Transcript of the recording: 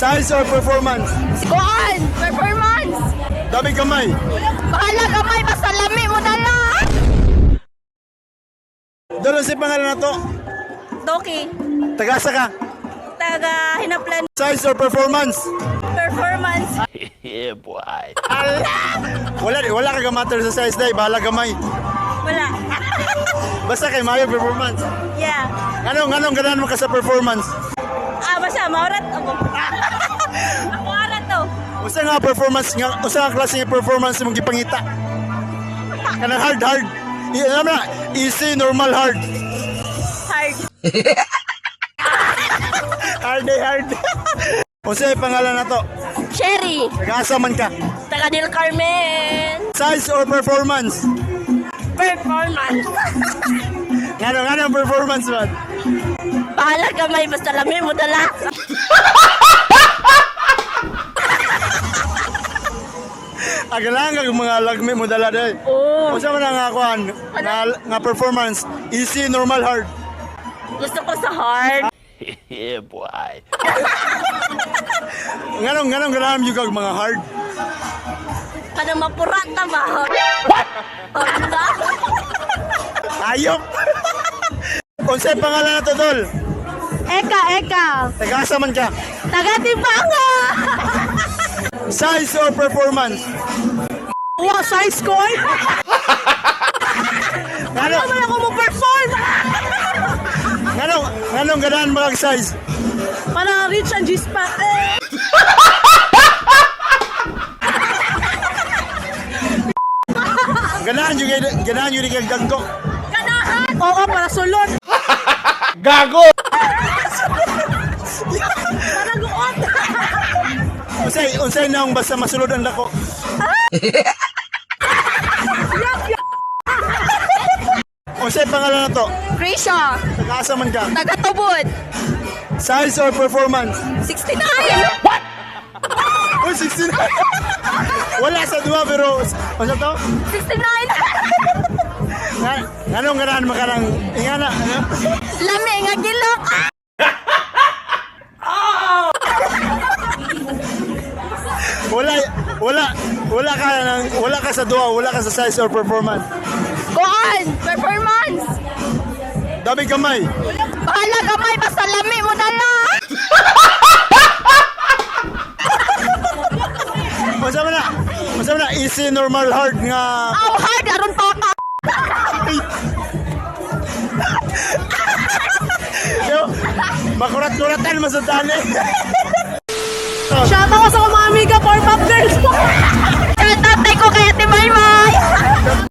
Size or performance? Kuan! Performance! Dami gamay. Bahala gamay, basta lami mo dala! Dol, unsay pangalan nato? Doki, Tagasa ka. taga Hinaplan. Size or performance? Performance. Wala wala ka matter sa size day, bahala gamay. Wala. Basta kay mayo performance. Yeah. Nganong nganong ganahan mo ka sa performance? Ah, basta maurat ako. Ako arat to. Usa nga performance nga usa nga klase nga performance imong gipangita? Kanang hard hard. Alam na, easy, normal, hard. Hard. Hard eh, hard. Unsay pangalan nato? Cherry. Tagasa man ka. Taga Del Carmen. Size or performance? Performance. Ngano ngano ang performance man? Bahala gamay, basta lami mo dala. Agalang kag mga lagmi mo dala day. Oo. Unsa man ang nga kuan nga, nga performance? Easy, normal, hard. Gusto ko sa hard. Nganong nganong ganahan yung kag mga hard? Kanang mapurata ba? What? Oh, diba? Ayop. Unsay pangalan nato, Dol? Eka, eka. Tagasa man ka. Taga Timbanga. Size or performance? Wa size ko ay. Ngano Wala ko mo perform. nganong nganong ganahan mo kag size? Para rich and G-spot. Eh. Ganahan yung ganahan yung kag dagko. Ganahan. Oo, para sulod. Gago. Para guot. Unsay unsay naong basta masulod ang dako? Unsay pangalan nato? Krisha. Tagasa man ka. Taga Tubod. Size or performance? 69. Uy, 69. Wala sa duha pero unsa to? 69. Nga, nganong ganahan mo ka ng ingana ano? Lami nga gilok. Wala wala wala ka ng wala ka sa duha, wala ka sa size or performance. Kuan. Performance. Dami gamay. Bahala gamay, basta lami mo dala. Unsa man na? Unsa man na easy, normal, hard nga Aw, hard aron pa ka. Yo, makurat-kuratan man sa tani. Shout out sa mga amiga, Powerpuff Girls.